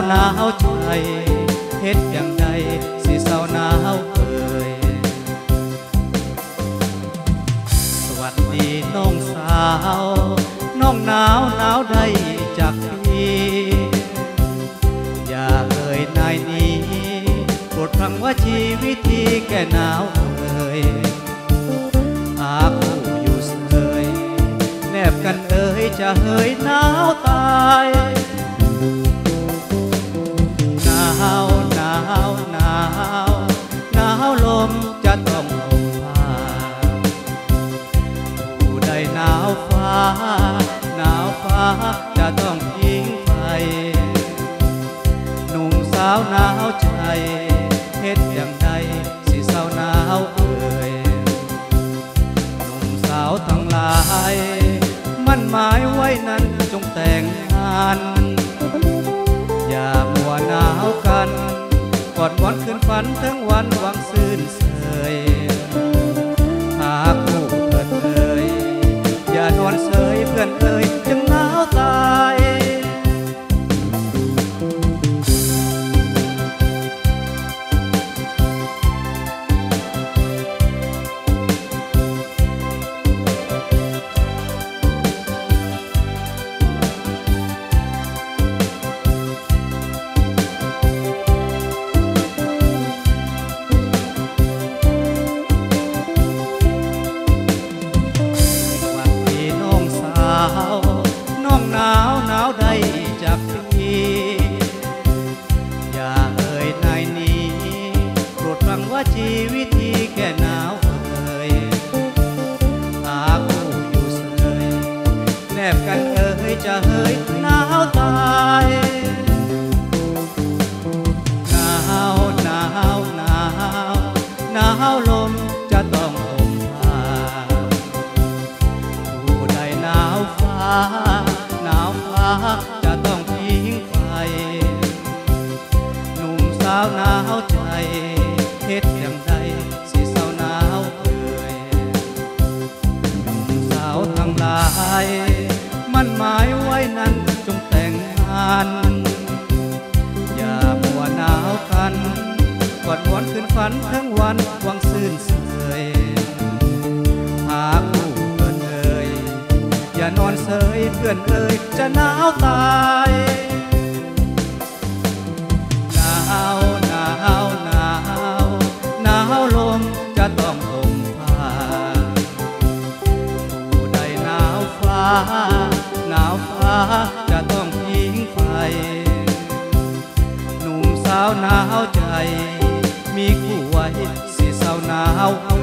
ໜາວໃຈ ເຮັດຈັ່ງໃດຊິເຊົາໜາວເອີຍ? ສະຫວັດດີນ້ອງສາວ, ນ້ອງໜາວ ໜາວໄດ້ຈັກປີ? ຢ່າເອີຍນາຍນີ້ ໂປດຟັງວ່າຊີວິດທີ່ແກ່ໜາວເອີຍ. ຫາກຮູ້ຢູ່ເສີຍ ແນບກັນເອີຍ ຈະເຮີຍໜາວຕາຍ. ໜາວ ໜາວ ໜາວ ໜາວລົມຈະຕ້ອງຫົ່ມຜ້າ. ຜູ້ໃດໜາວຟ້າ ໜາວຟ້າຈະຕ້ອງຜິງໄຟ. ໜຸ່ມສາວໜາວໃຈ ເຮັດຈັ່ງໃດ ຊິເຊົາໜາວເອີຍ? ໜຸ່ມສາວທັງຫຼາຍ ໝັ້ນໝາຍໄວ້ນັ້ນຈົ່ງແຕ່ງງານ. ຢ່າມົວໜາວກັນ ກອດໝອນຄືນຝັນເຖິງວັນຫວັງຊື່ນເສີຍ. ຫາກຮູ້ເພີດເພີຍ ຢ່ານອນເສີຍເພື່ອນເອີຍ ຈຶ່ງໜາວຕາຍ. ສະຫວັດດີນ້ອງສາວ, ນ້ອງໜາວ ໜາວໄດ້ຈັກປີ? ຢ່າເອີຍນາຍນີ້ ໂປດຟັງວ່າຊີວິດທີ່ແກ່ໜາວເອີຍ. ຫາກຮູ້ຢູ່ເສີຍ ແນບກັນເອີຍ ຈະເຮີຍໜາວຕາຍ. ໜາວ ໜາວ ໜາວ ໜາວລົມຈະຕ້ອງຫົ່ມຜ້າ. ຜູ້ໃດໜາວຟ້າ ໜາວຟ້າຈະຕ້ອງຜິງໄຟ. ໜຸ່ມສາວໜາວໃຈ ເຮັດຈັ່ງໃດຊິເຊົາໜາວເອີຍ? ໜຸ່ມສາວທັງຫຼາຍ ໝັ້ນໝາຍໄວ້ນັ້ນຈົ່ງແຕ່ງງານ. ຢ່າມົວໜາວກັນ ກອດໝອນຄືນຝັນເຖິງວັນຫວັງຊື່ນເສີຍ. ຫາກຮູ້ເພິ່ນເອີຍ ຢ່ານອນເສີຍເພື່ອນເອີຍ ຈະໜາວຕາຍ. ໜາວ ໜາວ ໜາວ ໜາວລົມຈະຕ້ອງຫົ່ມຜ້າ. ຜູ້ໃດໜາວຟ້າ ໜາວຟ້າຈະຕ້ອງຜິງໄຟ. ໜຸ່ມສາວໜາວໃຈ ມີຄູ່ໄວ້ ຊິເຊົາໜາວເອີ